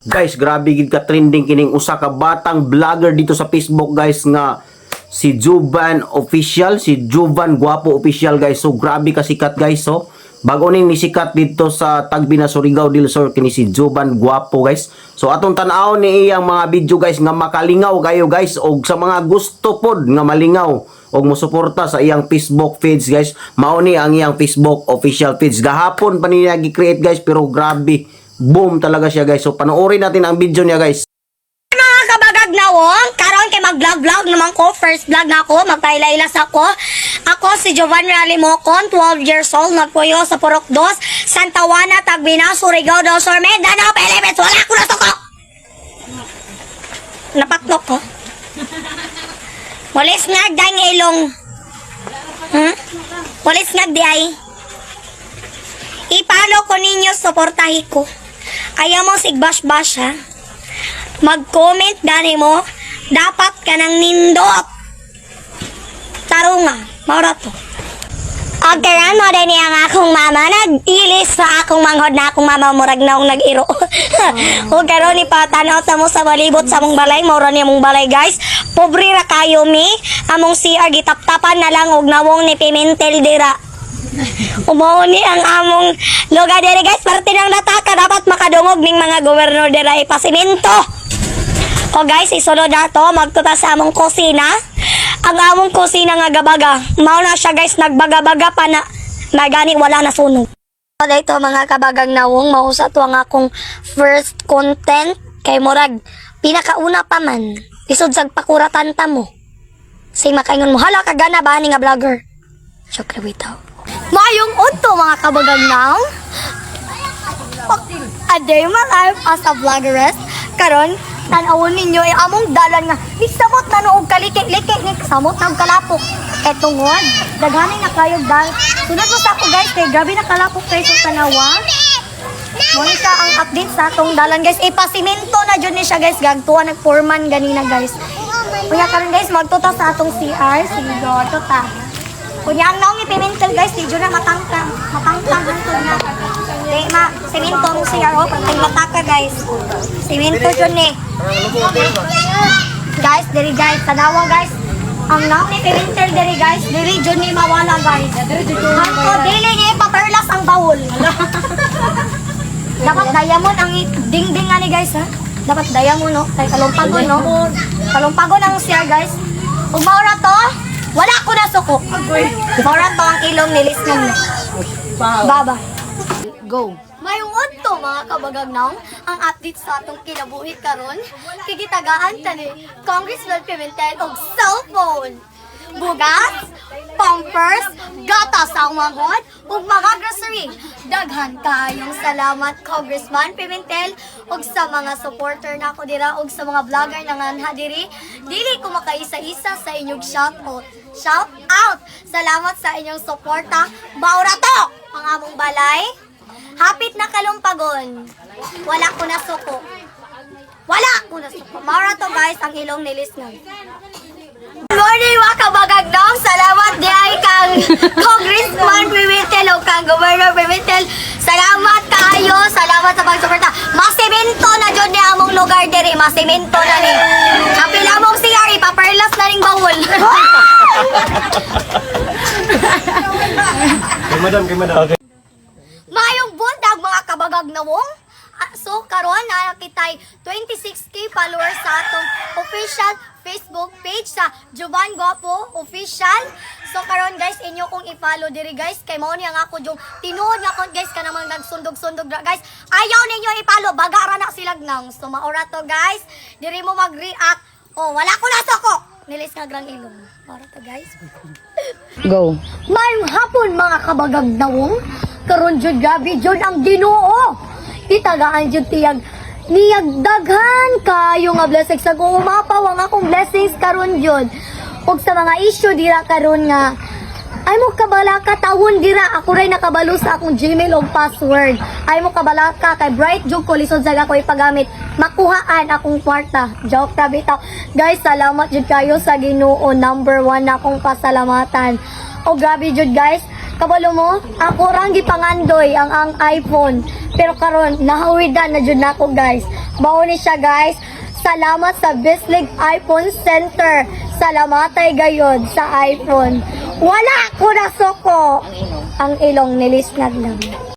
Guys, grabe gid ka trending kining usa ka batang vlogger dito sa Facebook, guys, nga si Juvan Official, si Juvan Guapo Official, guys. So grabe ka sikat, guys. So bago ning nisikat dito sa Tagbina, Surigao del Sur kini si Juvan Guapo, guys. So atong tan-awon ni iyang mga video, guys, nga makalingaw kayo, guys, og sa mga gusto pod nga malingaw og mosuporta sa iyang Facebook page, guys. Mao ni ang iyang Facebook official page. Gahapon pa niya gi-create, guys, pero grabe, boom talaga siya, guys. So panoorin natin ang video niya, guys. Mga kabagag nawong, karon kay mag-vlog-vlog naman ko, first vlog na ako, magpailaylas ako. Ako si Jovan Ralimocon, 12 years old, nagpuyo sa Purok 2, Santa Juana, Tagbina, Surigao del Sur, Mindanao, Philippines. Wala ko nasuko! Napatlok ko. Walis nga dang ilong. Walis nga di ay. I-follow ko ninyo, suportahi ko. Ayaw mo sig bash-bash ha. Mag-comment gani mo, dapat ka nang nindot. Tarunga, maura to. Og karon mo din ang akong mama nag-ilis sa akong manghod na akong mama murag naong nag-iro. Og karon ipatanaw ta mo sa balibot sa mong balay, mao ra ni among balay, guys. Pobre ra kayo mi, among CR gitaptapan na lang og nawong ni Pimentel dira. Mao ni ang among lugar diri, guys, parte ng nataka dapat makadungog ning mga gobernador dira ipasimento. O guys, isunod na to, magtuta sa among kusina. Ang among kusina nga gabaga. Mao na siya, guys, nagbaga-baga pa na. Magani wala na sunog. Ito mga kabagang nawong, mausa to ang akong first content kay murag pinakauna pa man. Lisod sag pakuratan ta mo. Say makaingon mo, "Hala ka gana ba ni nga vlogger?" Joke lang bitaw. Mayong udto, mga kabagang nawong. A day my life as a vloggeress. Karon, tan-awon ninyo ay among dalan nga samot na noog kaliki-liki ni samot na og kalapok. Kay tungod, daghanin na kayog dal. Sunod mo sa ako, guys, kay grabe na kalapok kay sa tanawa. Mo ni siya ang update sa atong dalan, guys. Ipasimento na jud ni siya, guys. Gagtuwa nagforeman ganina, guys. Kunya karon, guys, magtuta sa atong CR. Sige, go, tuta. Kunya ang naong ipimentel, guys, di jud na matangka. Matangka hantod na. Di ma, simento ang CR oh, pagting mataka, guys. Simento jud ni. Guys, diri, guys, tanawa, guys. Ang naong ni Pimentel diri, guys, diri jud ni mawala, guys. Hangtod dili niya ipaperlas ang bawol. Dapat diamond ang dingding ani, guys, ha. Dapat diamond no, kay kalumpagon no. Kalumpagon ang siya, guys. Ug maura to, wala ko na suko. Maura to ang ilong ni Lisnong. Baba. Go. Mayong udto, mga kabagagnaw, ang update sa atong kinabuhi karon, kay gitagaan ta ni Congressman Pimentel og cellphone, bugas, pampers, gatas sa manghod, ug mga grocery. Daghan kayong salamat, Congressman Pimentel, ug sa mga supporter nako dira ug sa mga vlogger na nga diri. Dili ko makaisa-isa sa inyong shout out. Shout out! Salamat sa inyong suporta. Maura to ang among balay. Hapit na kalumpagon. Wala ko na suko. Wala ko na suko. Maura to, guys, ang ilong ni Lisnong. Good morning, mga kabagagnong. Salamat di ay kang Congressman Pimentel o kang Governor Pimentel. Salamat kayo. Salamat sa pagsuporta. Masimento na dyan ni among lugar diri. Masimento na ni. Kapil among CR, ipaperlas na ring bawol. Kay madam, kay madam. Okay. Mayong buntag, mga kabagag nawong. Ah, so karon na kitay 26K followers sa atong official Facebook page sa Juban Guapo Official. So karon, guys, inyo kong i-follow diri, guys, kay mao ni ang ako yung tinuod nga account, guys, kanang mga nagsundog-sundog ra, guys. Ayaw ninyo i-follow, baga ra na silag nang. So maura to, guys, diri mo mag-react. Oh, wala ko na soko. Nilis nga grang ilong. Maura to, guys. Go. Mayong hapon, mga kabagag nawong. Karon jud gabi jud ang Ginoo. Itagaan jud tiyag niyag daghan kayo nga blessings sa umapaw ang akong blessings karon jud. Ug sa mga issue dira karon nga ay mo kabala ka tawon dira, ako ray nakabalo sa akong Gmail og password. Ay mo kabala ka kay bright jud ko, lisod sa ako ipagamit makuhaan akong kwarta. Joke ra bitaw, guys. Salamat jud kayo sa Ginoo, number one na akong pasalamatan. O grabe jud, guys. Kabalo mo, ako rang gipangandoy ang iPhone. Pero karon nahawidan na jud nako, guys. Mao ni siya, guys. Salamat sa Bislig iPhone Center. Salamatay gayod sa iPhone. Wala ko nasuko. Ang ilong nilisnag lang.